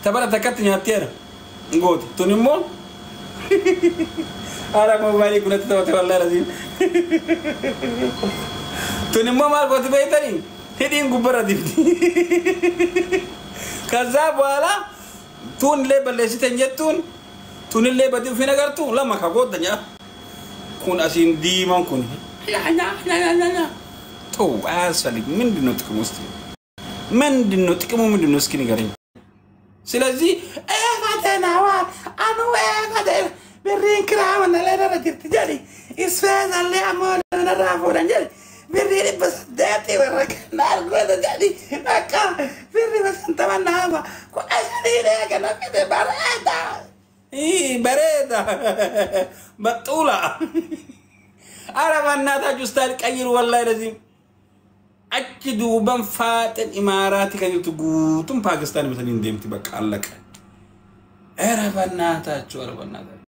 Tabara takkatti nyaatteera. Gooti. Tun immoo haala moobaayilii kunatti taphate wallaahi laziim. Tun immoo maal gooti beektanii? Hidhiin gubbarra dibdi. ከዛ በኋላ ቱን illee balleessite hin jettuun tun illee badii ofiin agartu lama ka gooddanya kun asiin diimaan kun ተው አያስፈልግም። ምንድን ነው ጥቅሙ? እስኪ ምንድን ነው ጥቅሙ? ምንድን ነው እስኪ ንገረኝ። ስለዚህ ፈተናዋ አኑ ፈተና birriin kiraa mana irra jirti jedhi isfeesallee ammoo narraa fuudhan jedhi birrii 800 warra kennaa goota jedhi bakka birrii 50 naama 15 kana fide bareeda bareeda baxuula. ኧረ በእናታችሁ style ቀይሩ። ወላሂ ለዚህ achi duuban faaxeen imaaraati kan jirtu guutuun Paakistaan bitanii deemti በቃ አለቀ። ኧረ በእናታችሁ ኧረ በእናታችሁ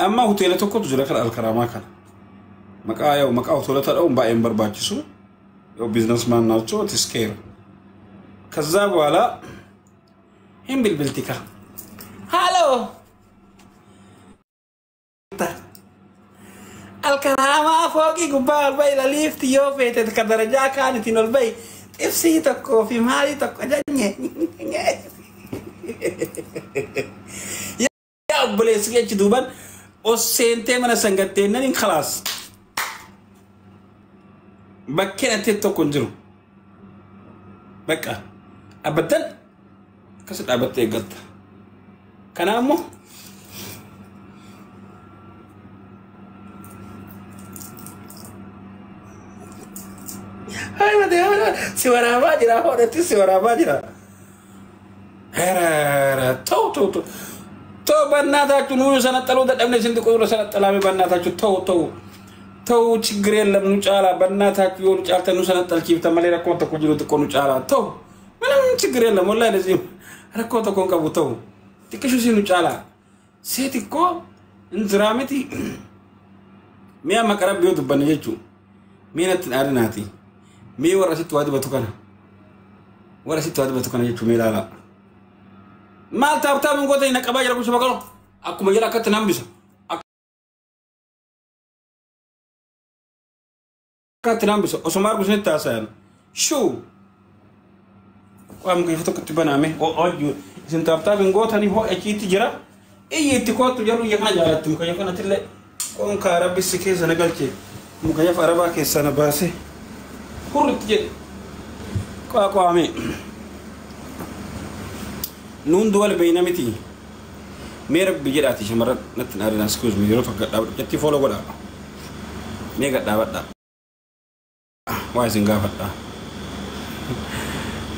amma hoteela tokkotu jira kan Alkaraamaa kana maqaa ያው maqaa hoteelota dha'uun baay'een barbaachisu ያው businessman ናቸው ቲስኬር ከዛ በኋላ hin bilbiltika hello Alkaraamaa fooqii gubbaa ol bahi laliifti yoo feete ka darajaa kaan ittiin ol bahi xibsii tokkoo fi maalii tokko janye yaa obboleessi achi duuban os seentee mana sangatteennan hin khalaas bakkeen ati tokko hin jiru bakka dhaabbattan akkas dhaabbattee eeggatta. Kanaaf immoo si waraabaa jira hodhatti si waraabaa jira. ተው ተው ተው ተው በእናታችሁ ኑ ሰነጠሉ ተደምነ ስንት ቁጥር ሰነጠላሚ በእናታችሁ ተው ተው ተው ችግር የለም ኑ ጫላ በእናታችሁ የሆኑ ጫልተ ኑ ሰነጠል ቺፍተ መሌ ረኮ ተኮ ጅሩ ጥቆ ኑ ጫላ ተው ምንም ችግር የለም ወላሂ ለዚህ ረኮ ተኮን ቀቡ ተው ጥቅሹ ሲኑ ጫላ ሴት እኮ እንዝራምቲ ሚያ መቀረብ ቢዮ ዱበነ ጀቹ ሚነት አድናቲ ሚ ወራ ሲት ዋዲ በቱከና ወራ ሲት ዋዲ በቱከና ጀቹ ሜላላ maal taaptaa min goota hin qabaa jira kun sabaqalo akkuma jira akkatti nan bisa akkatti nan bisa osuma argu isinitti haasayan shuu waan muka tokkotti baname hojii isin taaptaa min gootanii hoo achiitti jira iyyi itti kootu jedhu iyya kana jaalatti muka kanattillee qoonkaa rabbi si keessa na galche muka yafa arabaa keessa na baase hurritti jedhe qoaqoame nuun duwal beeyna miti mee rabbi jedhaati shamarran natti hin aarinaa excuse me yeroo tokko gadhaabadhu jetti follow godhaa mee gadhaabadha waa isin gaafadha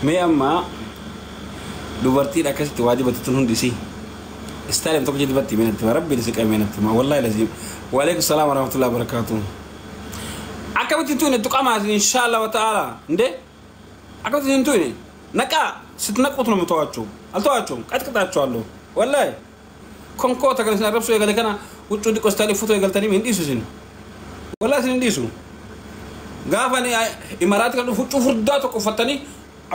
mee amma dubartiin akkasitti waa dibatu tun hundi isii style tokko dibatti mee natti rabbi si qabee natti ma wallahi lazim wa alaikum salaam wa rahmatullahi wa barakatuh akkamitti tuune tuqamaa inshallah wa ta'ala እንዴ akkamitti tuune ነቃ ስትነቁት ነው የምተዋቸው። አልተዋቸውም፣ ቀጥቅጣቸዋለሁ። ወላሂ ኮንኮ ተገለስና ረብሶ የገለ ከና ውጭ ዲቆስታሊ ፎቶ የገልተኒ እንዲሱ ሲን ወላሂ ሲን እንዲሱ ጋፋኒ ኢማራት kan huccuu furdaa tokko uffatanii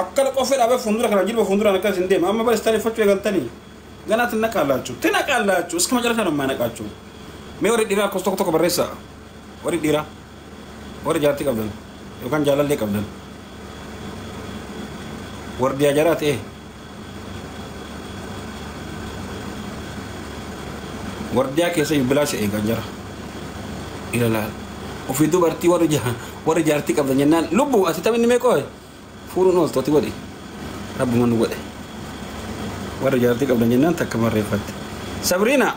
akkana qoffee dhaabee fuuldura kana jilba fuuldura akkas hin deema amma bara style uffachuu eegaltanii ገና ትነቃላችሁ ትነቃላችሁ። እስከ መጨረሻ ነው የማነቃችሁ። mee warri dhiiraa akkas tokko tokko barreessaa warri dhiiraa warri jaartii qabdan yookaan jaalallee qabdan wardiyaa jaraa ta'e wardiyaa keessa bilaasha eegan jara ilaalaal ofii dubartii warri warri jaartii qabdan jennaan lubbu ati taminni meeqoo fuudhuun ooltu ati godhi rabbuma nu godhe warri jaartii qabdan jennaan takka barreeffatte sabriina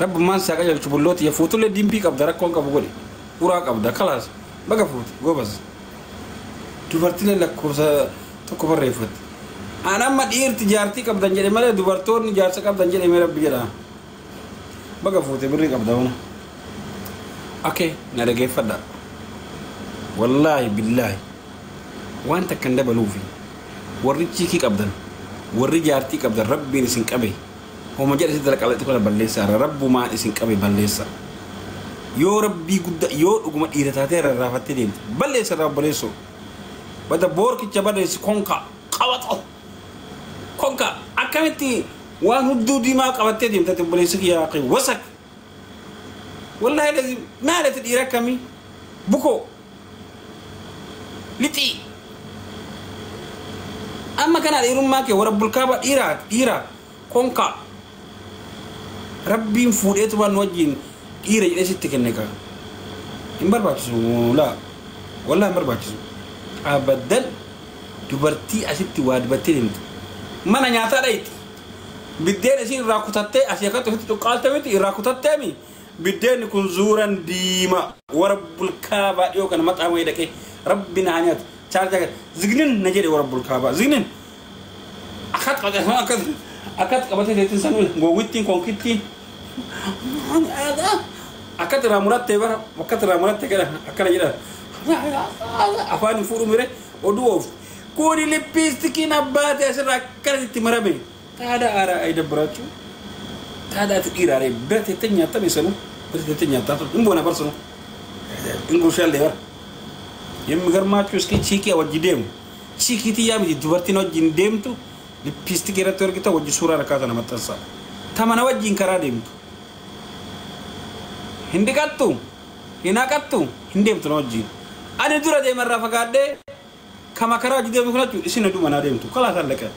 rabbummaan si haqa jalchu bullooti fuutullee dimbii qabda rakkoon qabu godhi uraa qabda kalaas baga fuute gobas dubartiilee lakkoofsa tokko barreeffatte an amma dhiirti jaartii qabdan jedhe malee dubartoonni jaarsa qabdan jedhe mee rabbi jedha baga fuute birrii qabda wana okay na dhageeffadha wallaahi billaahi waan takka hin dabaluufi warri chiikii qabdan warri jaartii qabdan rabbiin isin qabe homa jedhe si dalaqalatti kana balleessa rabbumaan isin qabe balleessa yoo rabbii guddaa yoo dhuguma dhiira taatee rarraafattee deemte balleessa irraa obboleessoo Bada boorkicha badeessi konka qabaxo. Konka akkamitti waan hudduu diimaa qabattee deemtate obboleessi kiyyaa wasak. Wallaahi lazim maal ati dhiira akkamii bukoo lixii. Amma kana dhiirummaa kee warra bulkaaba dhiiraa dhiira konka. Rabbiin fuudheetu waan wajjin dhiira jedhee sitti kenne kaa. Hin barbaachisu laa. Wallaahi hin barbaachisu. Abadan dubartii asitti waa dibattee deemtu. Mana nyaataa dhayti. Biddeen isiin irraa kutattee asii akkatti ofitti cuqqaalte miti irraa kutattee mi. Biddeen kun zuuran diima warra bulkaabaa dhiyoo kana maxaa wayii dhaqee rabbi naa nyaatu. Chaarjaa gad zignin na jedhe warra bulkaabaa zignin. Akkat qabatee akkat qabatee teettiin sanuu gowwittiin konkittiin. Akkat irraa murattee bara akkat irraa murattee gara akkana jedha. Afaan hin fuudhu mire oduu ooftu. Kuni lippiistikiin abbaate asirraa akkanatti marame. Taada aaraa ay dabbaraachuu. Taada ati dhiiraaree bira teettee nyaattame sanuu bira teettee nyaattaa tun hin boona barsanu. Hin gurshallee bara. የሚገርማችሁ እስኪ ቺኪ ወጅ ደም ቺኪ ትያ miti dubartiin wajjin deemtu lippiistikii irratti argita wajji suuraa rakkaata nama maxxansa. Tamana wajjin karaa deemtu. Hin dhiqattu, hin haqattu, hin deemtu na wajjin. Ani dura deemarraa fagaadhee kama karaa wajji deemtu kana jechuun isin hedduu manaa deemtu. Kalaa sallaqa.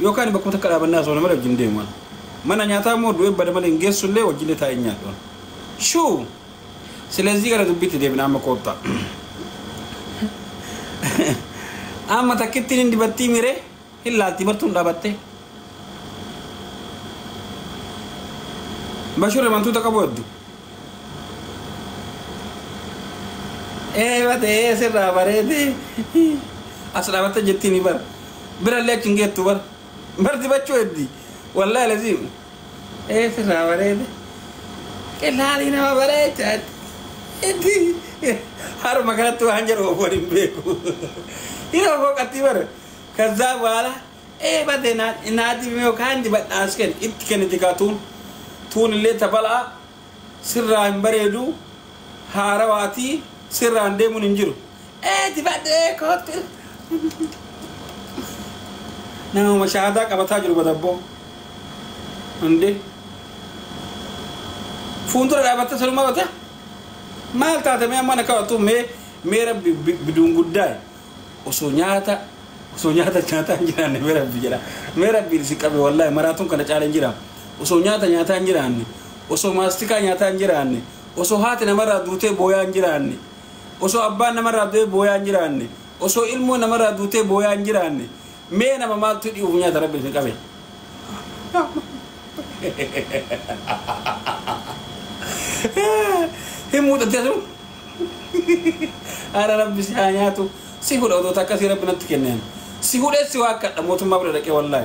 Yookaan bakkuma takka dhaabannaa osoo nama wajjin deemu. Mana nyaataa immoo du'ee bada malee hin geessullee wajjillee taa'ee nyaadhu. Shuu! ስለዚህ gara dubbiitti deebina amma koottaa. Amma takkittiin hin dibattii miree hin laaltii bartuun dhaabattee. Bashurre wantoota qabu hedduu. Ee batee sirraa bareedee as dhaabattee jettiin bara birallee achi hin geettu bara bar dibachuu heddi wallaahi laziim ee sirraa bareede qillaalii nama bareechaatti heddi haruma kanatti waan jedhu ofoon hin beeku. Yeroo boqotti bara ከዛ በኋላ ee bate naati yookaan dibadhaas kenni itti kenniti kaa tuun tuun illee tabalaa sirraa hin bareedu haarawaatii sirraan deemuun hin jiru. Ee dibadhee kootu nama shahaadaa qabataa jiru badabboo. Hundee fuuldura dhaabattee salumaa bate maal taate mee amma na qabatu mee mee rabbi biduun guddaa osoo nyaata nyaataa hin jiraanne mee rabbi jedha mee rabbi si qabe wallaahi maraatuun kana caala hin jira osoo nyaata nyaataa hin jiraanne osoo maastikaa nyaataa hin jiraanne osoo haati namarraa duutee booyaa hin jiraanne osoo abbaan namarraa du'ee booyaa hin jiraanne osoo ilmoo namarraa duutee booyaa hin jiraanne mee nama maaltu dhi'uuf nyaata rabbi si qabe. Hin muuxattee sun haadha rabbi si haa nyaatu si hudha odoota akkasii rabbi natti kenneen si hudhee si waakkadha mootummaa bira dhaqee wallaahi.